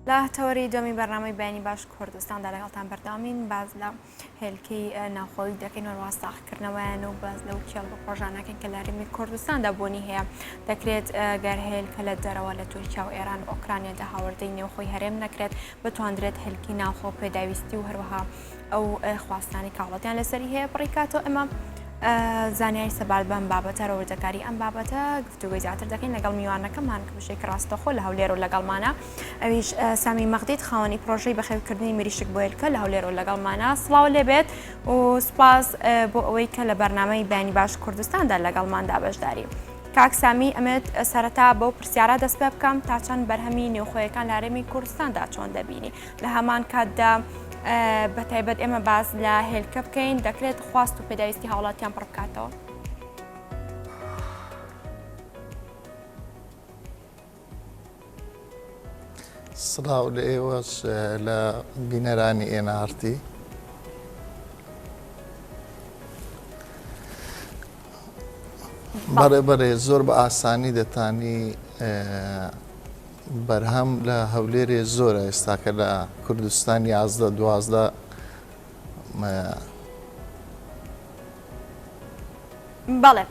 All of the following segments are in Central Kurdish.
لە تەوەری دووەمی بەرنامەی بەیانی باش کوردستاندا لەگەڵتان بەردەوامین باس لە هێلکەی ناوخۆیی دەکەین و ساغکردنەوەیان و باس لەو کێڵگە پڕۆژانەکەین کە لە هەرێمی کوردستاندا بوونی هەیە دەکرێت گەر هێلکە لە دەرەوە لە تورکیا و ئێران و ئۆکرانیادا هاوردەی نێوخۆی هەرێم نەکرێت بتواندرێت هێلکی ناوخۆ پێداویستی و هەروەها ئەو خواستانی کاڵەتیان لەسەری هەیە پڕیکاتەوە ئەمە زانیاری سەبارەت بەم بابەتە وردەکاری ئەم بابەتە گفتوگۆی زیاتر دەکەین لەگەڵ میوانەکەمان کە بەشێکی ڕاستەخۆ لە هەولێر و لەگەڵمانە ئەویش سامی مەغدید خاوەنی پرۆژەی بەخێوکردنی مریشک بۆ هێلکە لە هەولێر و لەگەڵمانە سڵاو لێبێت و سوپاس بۆ ئەوەی کە لە بەرنامەی بەیانی باش کوردستاندا لەگەڵماندا بەشداری. کاک سامی ئەمێت سەرەتا بەو پرسیارە دەست پێ بکەم تا چەند بەرهەمی نێوخۆیەکان لە هەرێمی کوردستاندا چۆن دەبینی لە هەمان کاتدا بە تایبەت ئێمە باس لە هێلکە بکەین دەکرێت خواست و پێداویستی هاوڵاتیان پڕ بکاتەوە. سڵاو لە ئێوەش لە بینەرانی ئێنئارتی. بەڵێ بەڵێ زۆر بە ئاسانی دەتانی بەرهەم لە هەولێرێ زۆرە ئێستاکە لە کوردستان 11 دوازدە بەڵێ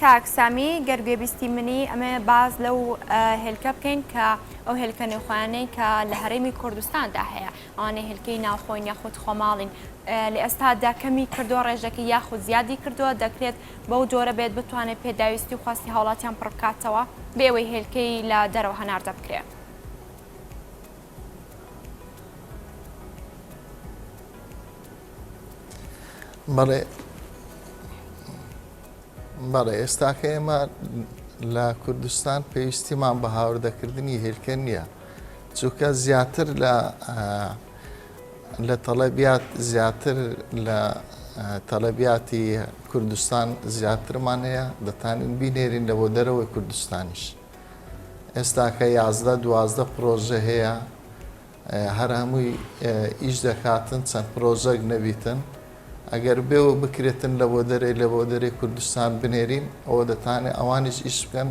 کاک سامی گەر گوێبیستی منی ئەمێ باس لەو هێلکە بکەین کە ئەو هێلکە نێوخۆیانەی کە لە هەرێمی کوردستاندا هەیە ئەوانەی هێلکەی ناوخۆین یاخود خۆماڵین لە ئێستادا کەمی کردووە ڕێژەکە یاخود زیادی کردووە دەکرێت بەو جۆرە بێت بتوانێت پێداویستی و خواستی هاوڵاتیان پڕ بکاتەوە بێ ئەوەی هێلکەی لە دەرەوە هەناردە بکرێت. بەڵێ بەڵێ ئێستاکە ئێمە لە کوردستان پێویستیمان بە هاوردەکردنی هێلکە نییە چونکە زیاتر لە لە تەڵەبیات زیاتر لە تەڵەبیاتی کوردستان زیاترمان هەیە دەتانین بینێرین لە بۆ دەرەوەی کوردستانیش ئێستاکە 11 دوازدە پرۆژە هەیە هەر هەمووی ئیش دەکاتن چەند پرۆژەک نەبیتن ئەگەر بێ و بکرێتن لە بۆ دەرێ لە بۆ دەرێ کوردستان بنێرین ئەوە دەتانێ ئەوانیش ئیش بکەن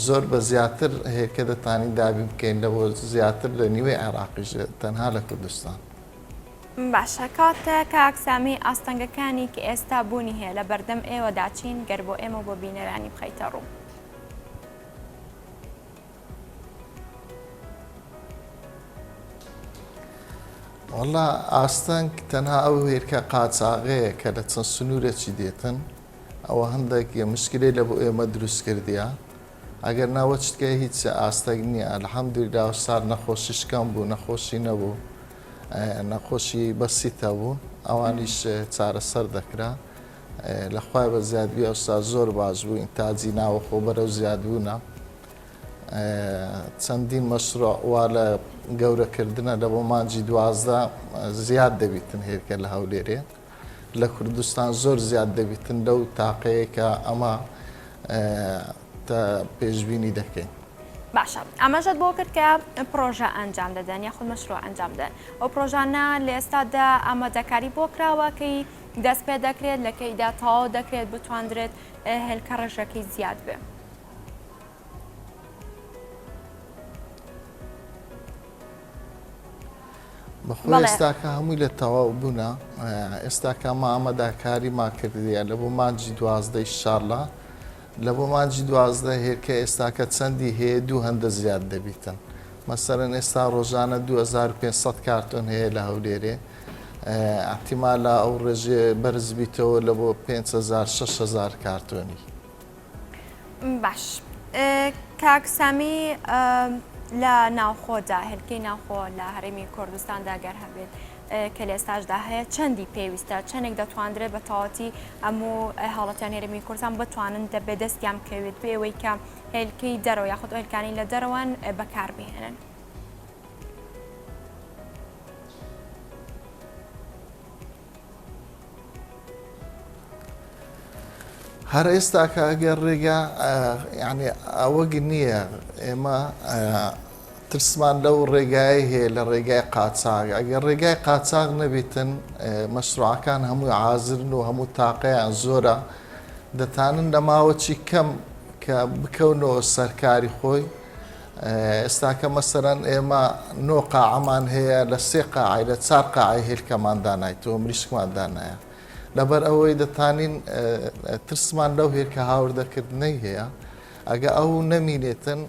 زۆر بە زیاتر هێکە دەتانین دابین بکەین لە بۆ زیاتر لە نیوەی عێراقیش تەنها لە کوردستان. باشە کاتە کاک سامی ئاستەنگەکانی کە ئێستا بوونی هەیە لە بەردەم ئێوەدا چین گەر بۆ ئێمە و بۆ بینەرانی بخەیتە ڕوو؟ وەڵا ئاستەنگ تەنها ئەو هێرکە قاچاغەیە کە لە چەند سنوورێکی دێتن ئەوە هەندێک مشکلەی لە بۆ ئێمە دروست کردیە ئەگەر ناوە چتکە هیچ ئاستەنگ نییە الحمدلله سار نەخۆشیش کەم بوو نەخۆشی نەبوو نەخۆشی بەسیتە بوو ئەوانیش چارەسەر دەکرا لە خوای بە زیادبی ئەوسا زۆر باش بوو ئینتاجی ناوەخۆ بەرەو زیادبوونە چەندین مەشروع وا لە گەورەکردنە لە بۆ مانگی 12 زیاد دەبیتن هێرکە لە هەولێرێ لە کوردستان زۆر زیاد دەبیتن لەو تاقەیە کە ئەمە پێشبینی دەکەین. باشە ئاماژەت بۆ کرد کە پرۆژە ئەنجام دەدەن یاخود مەشروع ئەنجام دەدەن ئەو پرۆژانە لە ئێستادا ئامادەکاری بۆ کراوە کەی دەست پێ دەکرێت لە کەیدا تەواو دەکرێت بتواندرێت هێلکە ڕێژەکەی زیاد بێ؟ بەخۆی ئێستاکە هەمووی لە تەواو بوونە ئێستاکە ما ئامادەکاریمان کردیە لە بۆ مانجی دوازدەی شارلە لە بۆ مانجی دوازدە هێرکە ئێستاکە چەندی هەیە دوو هەندە زیاد دەبیتن مەسەرەن ئێستا ڕۆژانە 2500 کارتۆن هەیە لە هەولێرێ احتیمالە ئەو ڕێژێ بەرز بیتەوە لە بۆ 5000 6000 کارتۆنی باش کاک سامی لە ناوخۆدا هێلکەی ناوخۆ لە هەرێمی کوردستاندا گەر هەبێت کە لە ئێستاشدا هەیە چەندی پێویستە چەندێک دەتواندرێت بە تەواوەتی هەموو هاوڵاتیان هەرێمی کوردستان بتوانن دەبێ دەستیان بکەوێت بێ ئەوەی کە هێلکەی دەرەوە یاخود هێلکانی لە دەرەوەن بەکاربهێنن. هەر ئێستاکە ئەگەر ڕێگا یعنی ئەوەگ نییە ئێمە ترسمان لەو ڕێگای هەیە لە ڕێگای قاچاغ ئەگەر ڕێگای قاچاغ نەبیتن مەشروعەکان هەمووی عازرن و هەموو تاقەیان زۆرە دەتانن لە ماوەی کەم کە بکەونەوە سەرکاری خۆی. ئێستاکە مەسەرەن ئێمە نۆ قاعەمان هەیە لە سێ قاعی لە چار قاعی هێلکەمان دانایتەوە مریشکمان دانایە لەبەر ئەوەی دەتانین ترسمان لەو هێلکە هاوردەکردنەی هەیە ئەگە ئەو نەمینێتن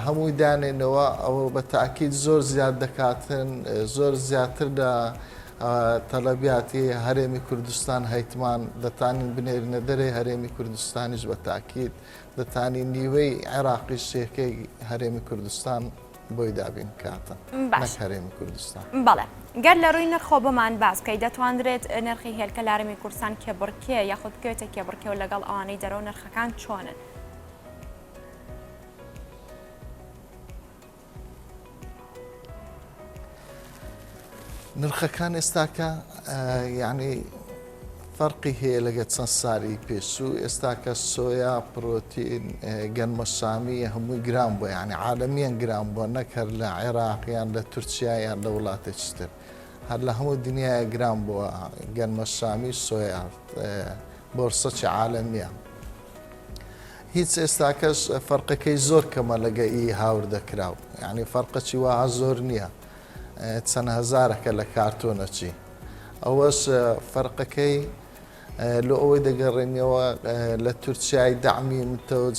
هەمووی دانێنەوە ئەوە بە تاکیید زۆر زیاد دەکاتن زۆر زیاتر لە تەلەبیاتی هەرێمی کوردستان هەیتمان دەتانین بنێرنە دەرێ هەرێمی کوردستانیش بە تاکیید دەتانی نیوەی عێراقیش یەکەی هەرێمی کوردستان بۆی دابین بکاتن باش نەک هەرێمی کوردستان. بەڵێ گەر لە ڕووی نرخەوە بۆمان باس بکەی دەتواندرێت نرخی هێلکە لە هەرێمی کوردستان کێبڕکێ یاخود بکەوێتە کێبڕکێوە لەگەڵ ئەوانەی دەرەوە نرخەکان چۆنن؟ نرخەکان ئێستاکە یعنی فەرقی هەیە لەگە چەند ساری پێشوو ئێستاکە سۆیا پرۆتین گەنمەشامی هەمووی گران بووە یعنی عالەمیان گران بووە نەک هەر لە عێراق یان لە تورکیا یان لە وڵاتێکی تر هەر لە هەموو دنیاە گران بووە گەنمەشامی سۆیا بۆرسەکی عالەمیە هیچ ئێستاکەش فەرقەکەی زۆر کەمە لەگە ئی هاوردەکراو یعنی فەرقەکی وا زۆر نییە چەند هەزارەکە لە کارتۆنەچی ئەوەش فەرقەکەی لۆ ئەوەی دەگەڕێنەوە لە تورکیای دەعمی متەوج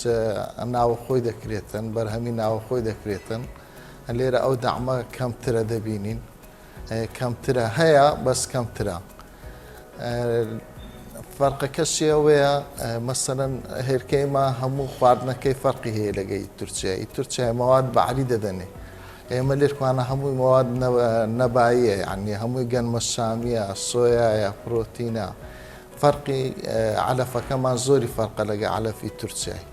ناوەخۆی دەکرێتن بەرهەمی ناوەخۆی دەکرێتن لێرە ئەو دەعمە کەمترە دەبینین کەمترە هەیە بەس کەمترە فەرقەکەشی ئەوەیە مەسەلەن هێلکەی ئێمە هەموو خواردنەکەی فەرقی هەیە لەگەی تورکیا ئی تورکیا مەواد بەعری دەدەنێ ئێمە لێرکوانە هەمووی مەواد نەباییە یعنی هەمووی گەنمە شامیە سۆیایە پرۆتینە فەرقی عەلەفەکەمان زۆری فەرقە لەگە عەلەفی تورکیای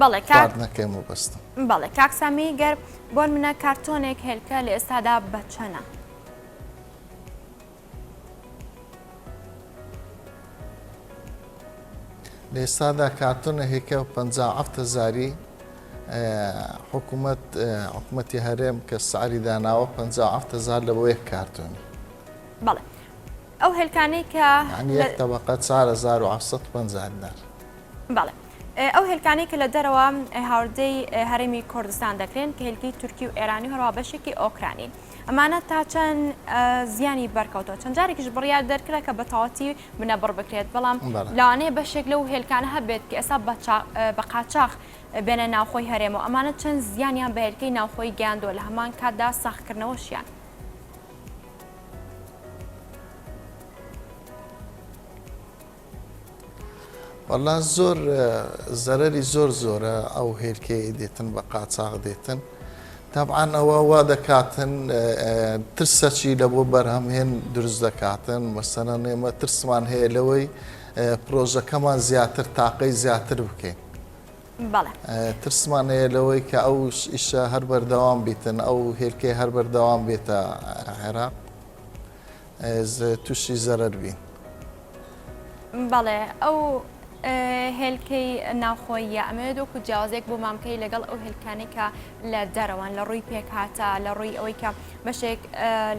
بەڵێ کاک خواردنەکەی مەبەستم. بەڵێ کاک سامی گەر بۆنمونە کارتۆنێک هێلکە لە ئێستادا بە چەنە؟ لە ئێستادا کارتۆنە هێکە 57 هەزاری حکوومەت حکوومەتی هەرێم کە سعری داناوە 57 هەزار لە بۆ یەک کارتۆنی. بەڵێ ئەو هێلکانەی کە یعنی یەک تەبەقە 4750 دینار. بەڵێ ئەو هێلکانەی کە لە دەرەوە هاوردەی هەرێمی کوردستان دەکرێن کە هێلکەی تورکی و ئێرانی و هەروەها بەشێکی ئۆکرانین ئەمانە تا چەند زیانی بەرکەوتەوە چەند جارێکیش بڕیار دەرکرا کە بە تەواوەتی بنەبڕ بکرێت بەڵام لەوانەیە بەشێک لەو هێلکانە هەبێت کە ئێستا بە قاچاخ بێنە ناوخۆی هەرێمەوە ئەمانە چەند زیانیان بە هێلکەی ناوخۆی گەیاندووە لە هەمان کاتدا ساغکردنەوەشیان. وەڵا زۆر زەرەری زۆر زۆرە ئەو هێلکەیە دێتن بە قاچاغ دێتن تەبعەن ئەوە وا دەکاتن ترسەچی لە بۆ بەرهەمهێن دروست دەکاتن مەسەلەن ئێمە ترسمان هەیە لەوەی پرۆژەکەمان زیاتر تاقەی زیاتر بکەین بەڵێ. ترسمان هەیە لەوەی کە ئەو ئیشە هەر بەردەوام بیتن ئەو هێلکەی هەر بەردەوام بێتە عێراق تووشی زەرەر بین. بەڵێ ئەو هێلکەی ناوخۆییە ئەمەوێت وەکو جیاوازێک بۆ مامکەی لەگەڵ ئەو هێلکانەی کە لە دەرەوەن لە ڕووی پێکهاتە لە ڕووی ئەوەی کە بەشێک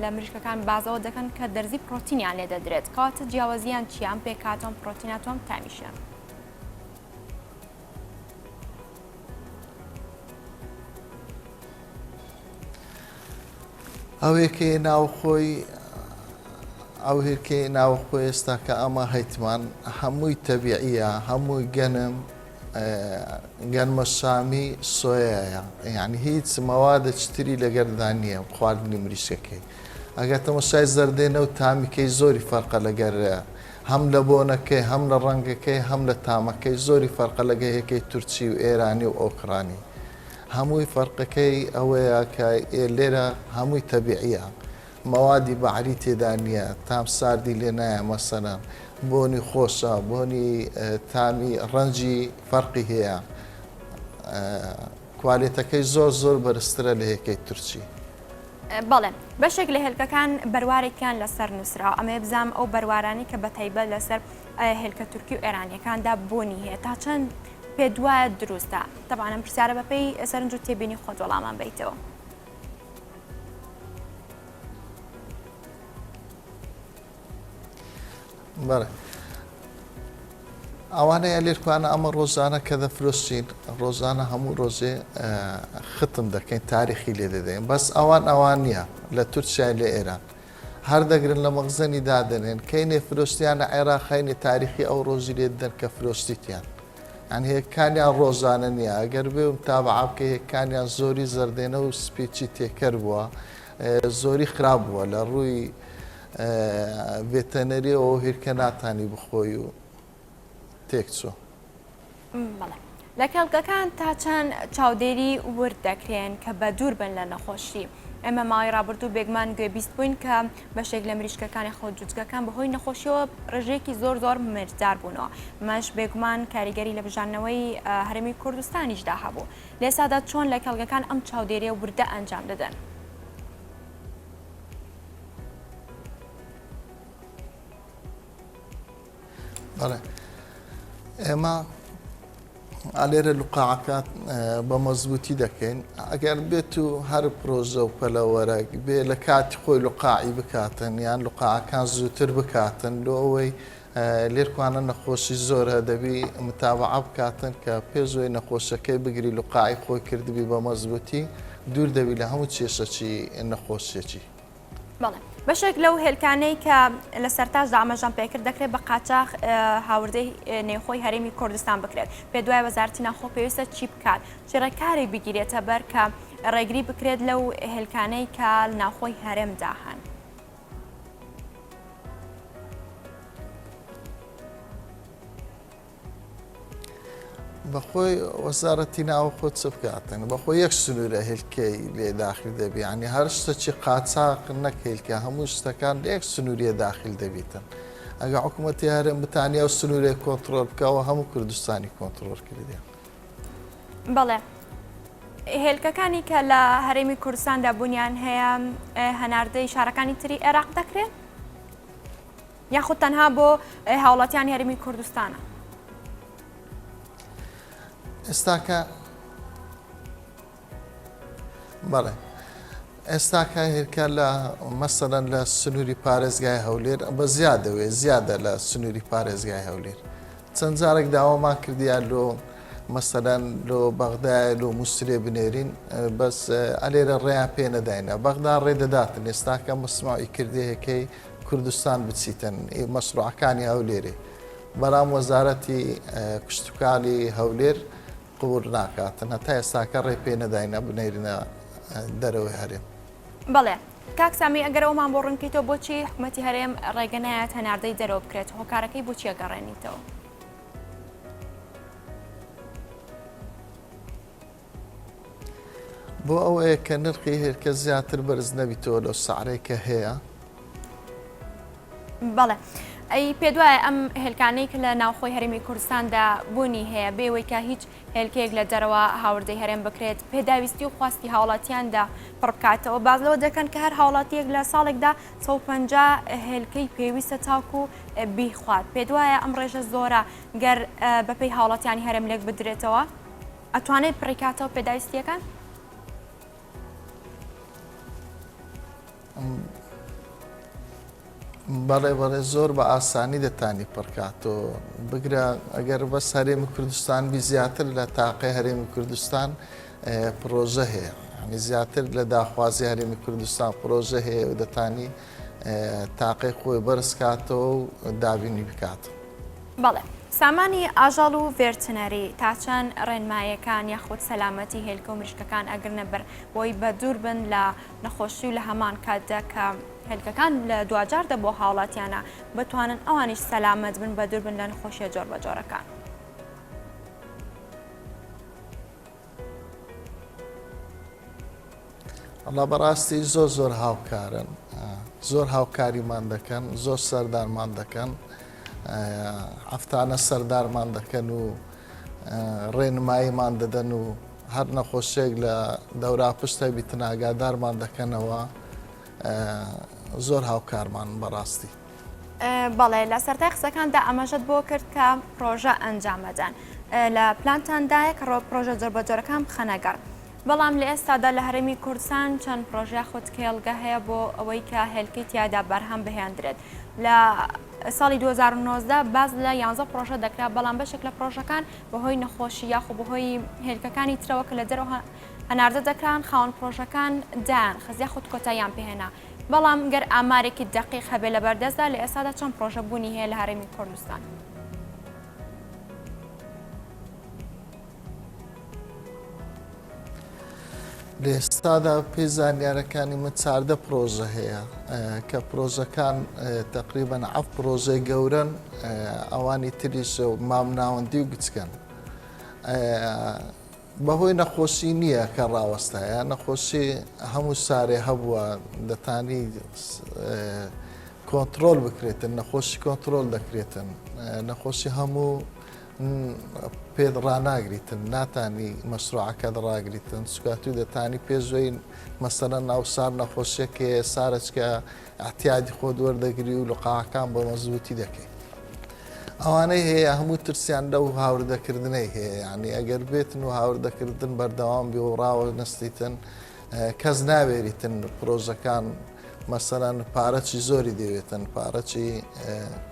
لە مریشکەکان بازەوە دەکەن کە دەرزی پرۆتینیان لێ دەدرێت کەواتە جیاوازیان چیان پێکهاتەم پرۆتیناتۆم تامیشیان. ئەو هێلکەیە ناوخۆی ئەو هێلکەیە ناوخۆی ئێستا کە ئەمە هەیتمان هەمووی تەبیعیە هەمووی گەنم گەنمە شامی سۆیایە یعنی هیچ مەوادێکی تری لەگەردا نییە خواردنی مریشکەکەی ئەگەر تەمەشای زەردێنە و تامیکەی زۆری فەرقە لەگەر هەم لە بۆنەکەی هەم لە ڕەنگەکەی هەم لە تامەکەی زۆری فەرقە لەگە هێکەی تورکی و ئێرانی و ئۆکرانی هەمووی فەرقەکەی ئەوەیە کە لێرە هەمووی تەبیعیە مەوادی بەعری تێدا نییە تام ساردی لێ نایە مەسەلەن بۆنی خۆشە بۆنی تامی ڕەنجی فەرقی هەیە کوالێتەکەی زۆر زۆر بەرزترە لە هێکەی تورکی. بەڵێ بەشێک لە هێلکەکان بەروارێکیان لەسەر نووسراوە ئەمەوێ بزانم ئەو بەروارانەی کە بەتایبەت لەسەر هێلکە تورکی و ئێرانیەکاندا بوونی هەیە تا چەند پێت وایە دروستە؟ تەبعەن ئەم پرسیارە بەپێی سەرنج و تێبینی خۆت وەڵامان بەیتەوە. بەڵێ. ئەوانەیە لێرکوانە ئەمە ڕۆژانە کە دەفرۆشین ڕۆژانە هەموو ڕۆژێ ختم دەکەین تاریخی لێ دەدەین بەس ئەوان ئەوان نییە لە تورکیای لە ئێران هەر دەگرن لە مەخزەنی دادەنێن کەینێ فرۆشتیانە عێراق خەینێ تاریخی ئەو ڕۆژی لێ دەدەن کە فرۆشتیتیان یان هێکانیان ڕۆژانە نییە ئەگەر بێ متابعە بکەی هێکانیان زۆری زەردێنە و سپیچی تێکەر بووە زۆری خراپ بووە لە ڕووی ڤێتەنەریەوە هیرکە ناتانی بخۆی و تێکچوو. بەڵێ. لە کێڵگەکان تا چەند چاودێری ورد دەکرێن کە بە دوور بن لە نەخۆشی؟ ئێمە ماوەی ڕابردوو بێگومان گوێبیست بووین کە بەشێک لە مریشکەکان یاخود جوجگەکان بەهۆی نەخۆشیەوە ڕێژەیەکی زۆر زۆر مردار بوونەوە ئەمەش بێگومان کاریگەری لە بژاندنەوەی هەرێمی کوردستانیشدا هەبوو. لە ئێستادا چۆن لە کێڵگەکان ئەم چاودێریە وردە ئەنجام دەدەن؟ بەڵێ ئێمە ئالێرە لوقاعەکە بە مەزبوتی دەکەین ئەگەر بێت و هەر پرۆژە و پەلەوەرەک بێ لە کاتی خۆی لوقاعی بکاتن یان لوقاعەکان زووتر بکاتن لۆ ئەوەی لێرکوانە نەخۆشی زۆرە دەبی متابعە بکاتن کە پێشوەی نەخۆشەکەی بگری لوقاعی خۆی کردبی بە مەزبوتی دوور دەبی لە هەموو کێشەکی نەخۆشیەکی. بەڵێ بەشێک لەو هێلکانەی کە لە سەرتاشدا ئاماژەم پێکرد دەکرێت بە قاچاخ هاوردەی نێوخۆی هەرێمی کوردستان بکرێت پێ دوای وەزارەتی ناوخۆ پێویستە چی بکات چی ڕێکارێک بگیرێتە بەر کە ڕێگری بکرێت لەو هێلکانەی کە ناوخۆی هەرێمدا هەن. بەخۆی وەزارەتی ناوەخۆ چ بکاتن بەخۆ یەک سنوورە هێلکەی لێ داخل دەبی ینی هەر شتەکی قاچاق نەک هێلکە هەموو شتەکان لە یەک سنووریە داخل دەبیتن ئەگە حکوومەتی هەرێم بتانیا و سنوورێک کۆنتترۆل بکەوە هەموو کوردستانی کۆنتترۆل کردیان. بەڵێ هێلکەکانی کە لە هەرێمی کوردستاندا بوونیان هەیە هەناردەی شارەکانی تری عێراق دەکرێن؟ یاخود تەنها بۆ هاوڵاتیانی هەرێمی کوردستانە؟ ئێستاکە بەڵێ ئێستاکە هێرکە لە مەسەەن لە سنووری پارێزگای هەولێر بە زیادەوێ زیادە لە سنووری پارێزگای هەولێر چەند جارێک داوامان کردیان لۆ مەسەلەن لۆ بەغدایە لۆ موسرێ بنێرین بەس ئەلێرە ڕێیان پێ نەداینە بەغدا ڕێ دەداتن ئێستاکە مسموعی کردەیەکەی کوردستان بچیتن مەشروعەکانی هەولێرێ بەڵام وەزارەتی کشتتوکالی هەولێر قبول ناکاتن هەتا ئێستاکە ڕێ پێ نەداینە بنێرینە دەرەوەی هەرێم. بەڵێ کاک سامی ئەگەر ئەومان بۆ ڕوونکەیتەوە بۆچی حکومەتی هەرێم ڕێگە نایەت هەناردەی دەرەوە بکرێت هۆکارەکەی بۆچی ئەگەڕێنیتەوە؟ بۆ ئەوەیە کە نرخی هێلکە زیاتر بەرز نەبیتەوە لەو سعرەی کە هەیە. بەڵێ ئەی پێدوایە ئەم هێلکانەی کە لە ناوخۆی هەرێمی کوردستاندا بوونی هەیە بێوەی کە هیچ هێلکەیەک لە دەرەوە هاوردەی هەرێم بکرێت، پێداویستی و خواستی هاوڵاتیاندا پڕبکاتەوە، باس لەوە دەکەن کە هەر هاوڵاتییەک لە ساڵێکدا 150 هێلکەی پێویستە تاکو بیخوات، پێتوایە ئەم ڕێژە زۆرە گەر بەپێی هاوڵاتیانی هەرێم لێک بدرێتەوە ئەتوانێت پڕیکاتەوە پێداویستییەکان؟ بەڵێ بەڵێ زۆر بە ئاسانی دەتانی پڕکاتۆ بگرە ئەگەر بەس هەرێمی کوردستان بی زیاتر لە تاقی هەرێمی کوردستان پرۆژە هەیە ینی زیاتر لە داخوازی هەرێمی کوردستان پرۆژە هەیە و دەتانی تاقی خۆی بەرز کاتەوە و دابینی بکات. بەڵێ. سامانی ئاژەڵ و ڤێرتنەری تا چەند ڕێنمایەکان یاخود سەلامەتی هێلکە و مریشکەکان ئەگرنە بەر بۆی بە دوور بن لە نەخۆشی و لە هەمان کاتدا کە هێلکەکان لە دواجاردا بۆ هاوڵاتیانە بتوانن ئەوانیش سەلامەت بن بە دوور بن لە نەخۆشیە جۆربەجۆرەکان. وەڵا بەڕاستی زۆر زۆر هاوکارن زۆر هاوکاریمان دەکەن زۆر سەردانمان دەکەن هەفتانە سەردارمان دەکەن و ڕێنماییمان دەدەن و هەر نەخۆشیێک لە دەورا پشت هەبیتن ئاگادارمان دەکەنەوە زۆر هاوکارمان بەڕاستی. بەڵێ لە سەرتای قسەکاندا ئاماژەت بۆ کرد کە پرۆژە ئەنجامەدەن لە پلانتاندایە کە ڕۆ پرۆژە جۆربەجۆرەکان بخەنە گەڕ. بەڵام لە ئێستادا لە هەرێمی کوردستان چەند پرۆژە یاخود کێڵگە هەیە بۆ ئەوەی کە هێلکەی تیادا بەرهەم بهێندرێت. لە ساڵی 2019 باس لە یانزە پرۆژە دەکرا، بەڵام بەشێک لە پرۆژەکان بەهۆی نەخۆشی یاخۆ بەهۆی هێلکەکانی ترەوە کە لە دەرەوە هەناردە دەکران خاوەن پرۆژەکان دایان خست یاخود کۆتاییان پێهێنا. بەڵام گەر ئامارێکی دەقیق هەبێ لەبەردەستدا لە ئێستادا چەند پرۆژە بوونی هەیە لە هەرێمی کوردستان؟ لە ئێستادا پێی زانیارەکانی من 14 پرۆژە هەیە کە پرۆژەکان تقریبا عف پرۆژەی گەورن ئەوانی تریش مامناوەندی و گچکەن بەهۆی نەخۆشی نییە کە ڕاوەستایە نەخۆشی هەموو سارێ هەبووە دەتانی کۆنتترۆل بکرێتن نەخۆشی کۆنتترۆل دەکرێتن نەخۆشی هەموو پێت ڕناگریتن ناتانی مەشروعەکەت ڕاگریتن سوکاتوی دەتانی پێشوەی مەسەلەن ئەو سار نەخۆشیەکێ سارەچکە احتیادی خۆت وەردەگری و لقاکان بە مەزبوتی دەکەی ئەوانەی هەیە هەموو ترسیان لەو هاوردەکردنەی هەیە یعنی ئەگەر بێتن و هاوردەکردن بەردەوام بێ و ڕاوە نەستیتن کەس ناوێریتن پرۆژەکان مەسەرەن پارەی زۆری دەوێتن پارەی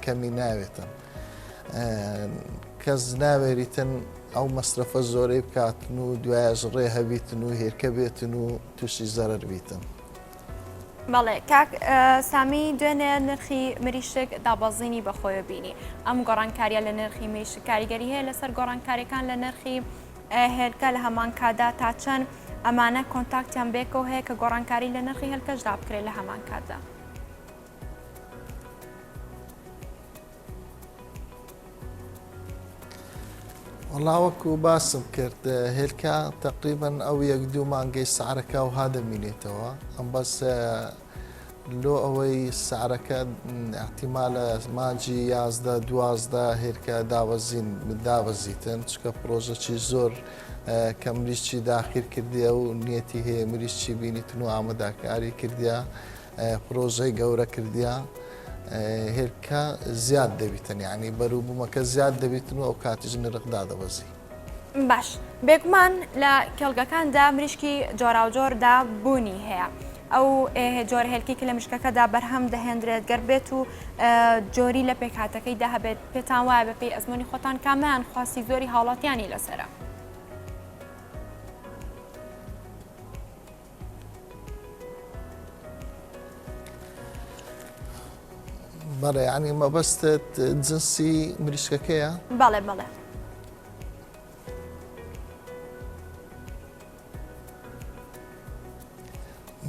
کەمی ناوێتن کەس ناوێریتن ئەو مەسرەفە زۆرەی بکاتن و دوایش ڕێ هەبیتن و هێرکە بێتن و تووشی زەرەر بیتن. بەڵێ کاک سامی دوێنێ نرخی مریشک دابەزینی بەخۆیە بینی ئەم گۆڕانکاریە لە نرخی مریشک کاریگەری هەیە لەسەر گۆڕانکاریەکان لە نرخی هێلکە لە هەمان کاتدا تا چەند ئەمانە contact یان بێکەوە هەیە کە گۆڕانکاری لە نرخی هێلکەشدا بکرێت لە هەمان کاتدا. وەڵا وەکو باسم کرد هێلکە تقریبا ئەو یەک دوو مانگەی سعرەکە و ها دەمینێتەوە ئەم بەس لۆ ئەوەی سعرەکە احتیمالە مانجی 11 دوازدە هێلکە داوەزین دابەزیتن چکە پرۆژەکی زۆر کە مریشی داخیر کردیە و نیەتی هەیە مریشی بینیتن و ئاماداکاری کردیە پرۆژەی گەورە کردیە هێلکە زیاد دەبیتن یعنی بەروبوومەکە زیاد دەبیتن و ئەو کاتیش نرخ دادەبەزی. باش بێگومان لە کێڵگەکاندا مریشکی جۆراوجۆردا بوونی هەیە ئەو جۆر هێلکی کە لە مشکەکەدا بەرهەم دەهێندرێت گەر بێت و جۆری لە پێکهاتەکەیدا هەبێت پێتان وایە بەپێی ئەزمموی خۆتان کامیان خواستی زۆری هاوڵاتیانی لەسرە؟ بەڵێ یعنی مەبەستت جنسی مریشکەکەیە؟ بەڵێ بەڵێ.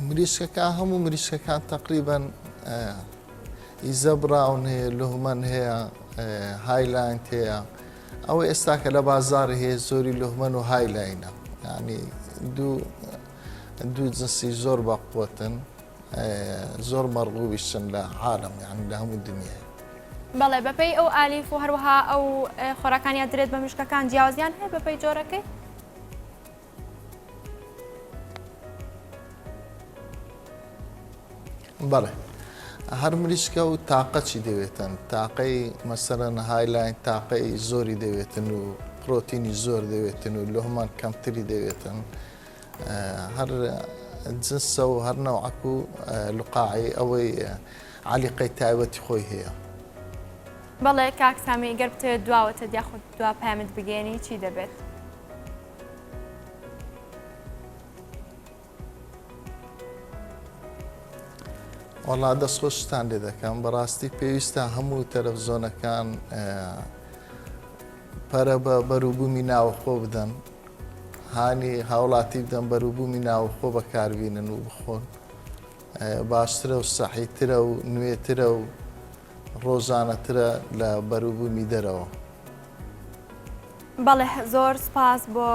مریشکەکان هەموو مریشکەکان تقریبا ئیزە براون هەیە لهمەن هەیە هایلاند هەیە ئەوە ئێستا کە لە بازاڕی هەیە زۆری لوهمەن و هایلاینە یعنی دوو دوو جنسی زۆر بەقوەتن زۆر مەرغوبیشن لە عالم یعنی لە هەموو دنیای. بەڵێ بەپێی ئەو ئالیف و هەروەها ئەو خۆراکانیان درێت بە مشکەکان جیاوازیان هەیە بەپێی جۆرەکەی؟ بەڵێ هەر مریشکە و تاقەچی دەوێتن تاقەی مەسەرەن هایلاین تاقەی زۆری دەوێتن و پرۆتینی زۆر دەوێتن و لۆهمان کەمتری دەوێتن هەر جنسە و هەر نەوعەک و لقاعی ئەوەی علیقەی تایبەتی خۆی هەیە. بەڵێ کاک سامی گەر بتەوێت دواوتت یاخود دوا پامت بگەێنی چی دەبێت؟ وەڵا دەستخۆشتان لێ دەکەم بەڕاستی پێویستە هەموو تەلەفزۆنەکان پەرە بە بەروبوومی ناوەخۆ بدەن هانی هاوڵاتی بدەن بەروبوومی ناوەخۆ بەکاربینن و بخۆن باشترە و سەحیترە و نوێترە و ڕۆژانەترە لە بەروبوومی دەرەوە. بەڵێ زۆر سوپاس بۆ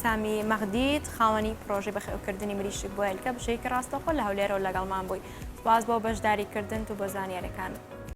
سامی مەغدید خاوەنی پرۆژەی بەخێوکردنی مریشک بۆ هێلکە بەشێکی ڕاستەوخۆ لە هەولێرەوە لەگەڵمان بووی سوپاس بۆ بەشداریکردنت و بۆ زانیاریەکانت.